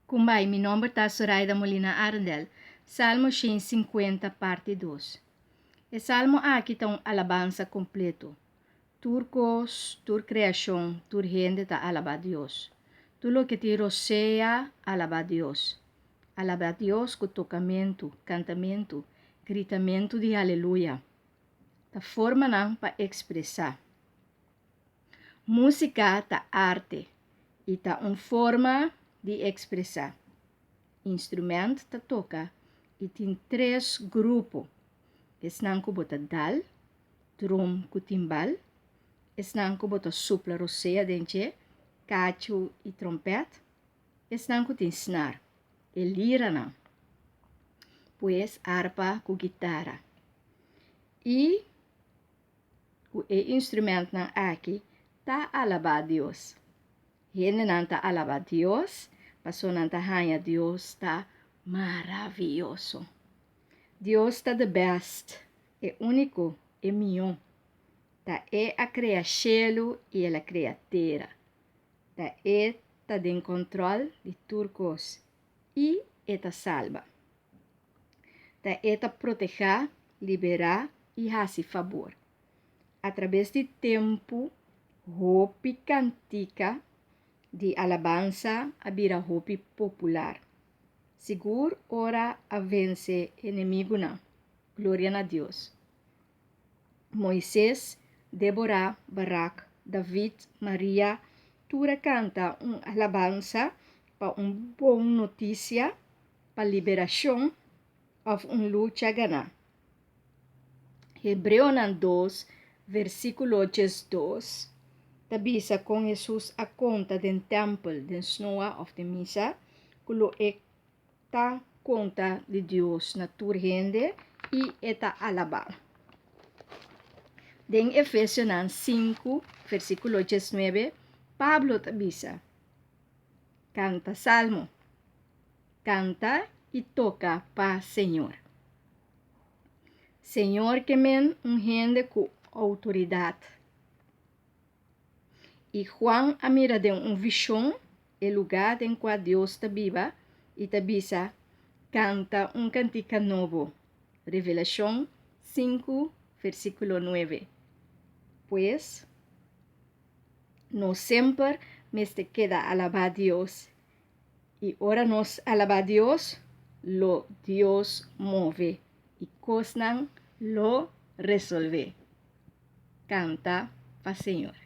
Kumbai, mi nomber ta Soraida Molina Arendel. Salmo 150, parti 2. E salmo aki ta un alabansa kompleto. Tur kos, tur kreashon, tur hende ta alabá Dios. Tur loke tin rosea, alabá Dios. Alabá Dios ku tokamentu, kantamentu, gritamentu di aleluya. Ta formanan pa ekspresá. Músika ta arte i ta un forma di ekspresá. Instrumènt ta toka i tin tres grupo, esnan ku bo ta dal, drum ku timbal, esnan ku bo ta supla rosea den dje, kachu i trompèt, esnan ku tin snar, e liranan, pues arpa ku gitara. I Ku e instrumentnan aki ta alabá Dios. Hendenan ta alabá Dios paso nan ta haña Dios ta maravioso. Dios ta the best, e úniko, e mihó. Ta E a krea shelu i El a krea tera. Ta E ta den kòntròl di tur kos i E ta salba. Ta E ta protehá, liberá i hasi fabor. Atrabes di tempu, hopi kantika di alabansa a bira hopi popular. Sigur ora a vense enemigunan. Gloria na Dios! Moises, Débora, Barak, David, Maria, tur a kanta un alabansa pa un bon notisia pa liberashon òf un lucha ganá. Hebreonan dos, versíkulo 12 ta bisa kon Hesus a konta den tèmpel, den snoa òf den misa, ku lo e ta konta di Dios na tur hende i e ta alabá. Den Efesionan sinku, versíkulo 19, Pablo ta bisa, Kanta salmo. Kanta i toka pa Señor. Señor ke men un hende ku outoridat. I Juan a mira den un vishon e lugá den kua Dios ta biba i ta bisa, Kanta un kantika nobo. Revelashon sinku, versíkulo nuebe. Pues, nos semper mester keda alabá Dios I ora nos alabá Dios, lo Dios move i kosnan lo resolvé. Kanta pa Señor.